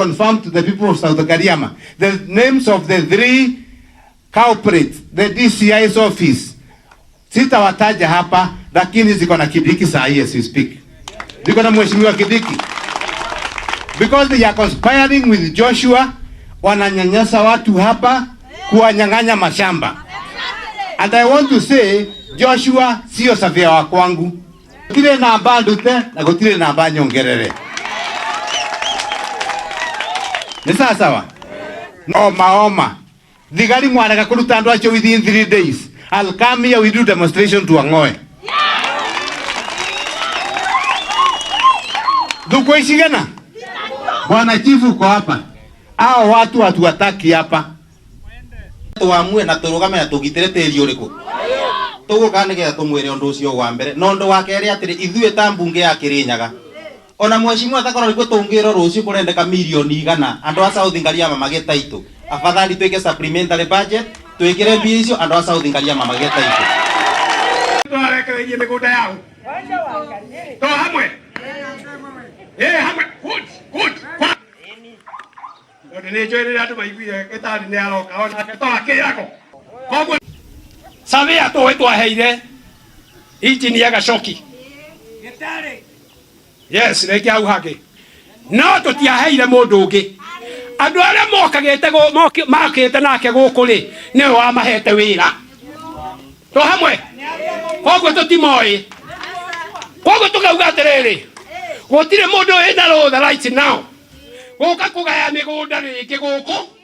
Confirm to the people of South Ngariama the names of the three culprits, the DCI's office. Sitawataja hapa, lakini ziko na Kidiki saa hii as we speak. Ziko na Mheshimiwa Kidiki. Because they are conspiring with Joshua, wananyanyasa watu hapa, kuwanyang'anya mashamba. And I want to say, Joshua sio surveyor wa kwangu. Gutire namba ndute na gutire namba nyongerere. Ni sawa sawa? Oma oma. Thigari mwarega kuruta andu acio within 3 days. I'll come here, we do demonstration to Ang'oe. Thuko icigana? Bwana chifu uko hapa. Hao watu hatuwataki hapa. Twamue na turugame na tugitire tiri uriku tuguka nigetha tumwire undu ucio wa mbere na undu wa keri atiri ithuĩ ta mbunge ya Kirinyaga ona mheshimiwa takorwo nikuo tungirwo rucio kurendeka milioni igana andu a South Ngariama mageta itu afadhali twike supplementary budget twikire mbia icio andu a South Ngariama mageta itu. Twarekereirie migunda yao to hamwe eh hamwe good good tondu nĩ njũĩ rĩrĩa andũ maiguire gĩtari nĩ aroka onake to akĩragwo koguo surveyor tũĩ twaheire engineer Gacoki yes rĩngĩ hau hangĩ no tũtiaheire mũndũ ũngĩ andũ arĩa mokagĩte makĩte nake gũkũ rĩ nĩwe wamahete wĩra to hamwe koguo tũtimoĩ koguo tũkauga atĩrĩrĩ gũtirĩ mũndũ wĩna rũtha right now gũka kũgaya mĩgũnda rĩngĩ gũkũ.